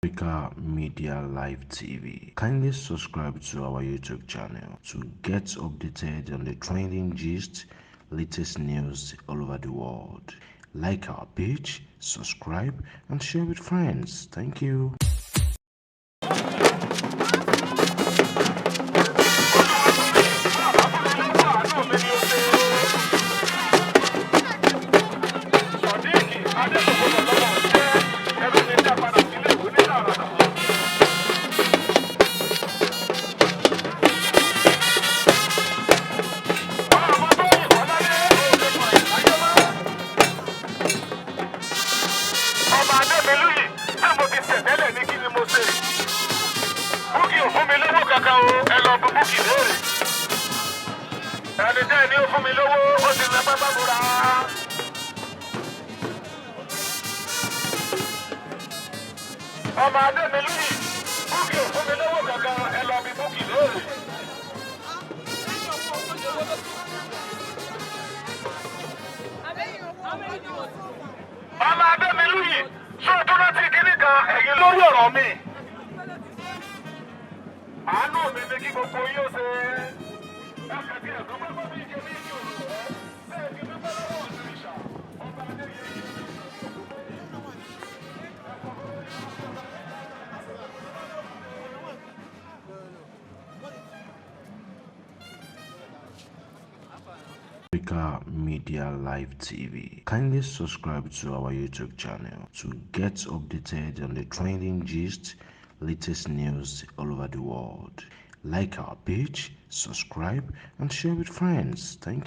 Africa Media Live TV. Kindly subscribe to our YouTube channel to get updated on the trending gist, latest news all over the world. Like our page, subscribe, and share with friends. Thank you. Ọmọ Adémilú yìí, búkì ò fún mi lówó kankan, ẹ lọ bí búkì lóore. Ọmọ Adémilú yìí, ṣé o tún rántí kíní kan ẹ̀yin lórí ọ̀rọ̀ mi? Àánú mi ni kí gbogbo yín ó ṣe. Ẹ kàdí ẹ̀gbọ́n bá bí ike ní ìjọ òṣùwọ̀n. Bẹ́ẹ̀ kí dúpẹ́ lọ́wọ́ òṣìṣà. Ọba Adéyẹyẹ. Africa Media Live TV. Kindly subscribe to our YouTube channel to get updated on the trending gist, latest news all over the world. Like our page, subscribe, and share with friends. Thank you.